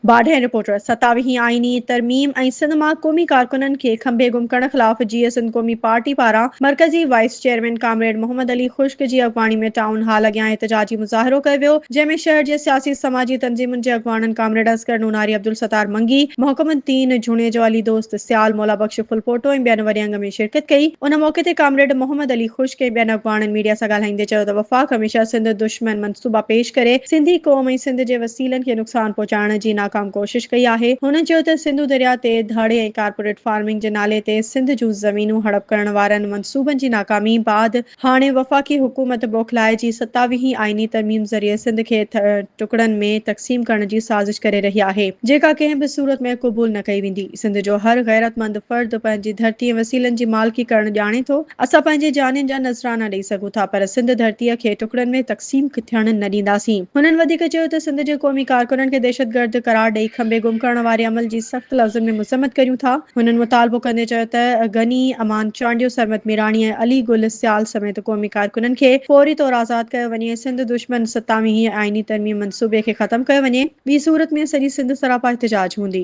Badah, reporter, ستاويهين آئيني ترميم ۽ سنڌ مان قومي ڪارڪنن کي کنڀي گم ڪرڻ خلاف جيئي سنڌ قومي پارٽي پاران مرڪزي vice chairman comrade Muhammad Ali Khushk جي اڳواڻي ۾ ٽائون هال اڳيان احتجاجي مظاهرو ڪيو ويو جنهن ۾ شهر جي سياسي سماجي تنظيمن جي اڳواڻن ڪامريڊ اصغر نوناري عبدالستار منگي محڪم الدين جوڻيجو علي دوست سيال مولا بخش ڦلپوٽو ۽ ٻين وڏي انگ ۾ شرڪت ڪئي ان موقعي تي ڪامريڊ محمد علي خشڪ ۽ ٻين اڳواڻن ميڊيا سان ڳالهائيندي چيو ته وفاق هميشه سنڌ دشمن منصوبا پيش ڪري سنڌي قوم ۽ سنڌ جي وسيلن کي نقصان پهچائڻ جي ناڪام ڪوشش ڪئي آهي. هن چيو ته سنڌو درياء تي ڌاڙي ۽ ڪارپوريٽ فارمنگ جي نالي تي سنڌ جون زمينون هڙپ ڪرڻ وارن منصوبن جي ناڪامي بعد هاڻي وفاقي حڪومت بوکلائجي ستاويهين آئيني ترميم ذريعي سنڌ کي ٽڪڙن ۾ تقسيم ڪرڻ جي سازش ڪري رهي آهي جيڪا ڪنهن به صورت ۾ قبول نه ڪئي ويندي. سنڌ جو هر غيرتمند فرد پنهنجي ڌرتي ۽ وسيلن جي مالڪي ڪرڻ ڄاڻي ٿو. اسان پنهنجي جانين جا نذرانا ڏئي سگهون ٿا پر سنڌ ڌرتيء کي ٽڪڙن ۾ تقسيم ٿيڻ نه ڏينداسين. هنن وڌيڪ چيو ته سنڌ جي قومي ڪارڪنن کي دهشتگرد قرار ڏئي کنڀي گم ڪرڻ واري عمل جي سخت لفظن ۾ مذمت ڪريون ٿا. هنن مطالبو ڪندي چيو ته غني امان چانڊيو، سرمد ميراڻي ۽ علي گل سيال سميت قومي ڪارڪنن کي فوري طور آزاد ڪيو وڃي ۽ سنڌ دشمن ستاويهين آئيني ترميم منصوبي کي ختم ڪيو وڃي، ٻي صورت ۾ سڄي سنڌ سراپا احتجاج هوندي.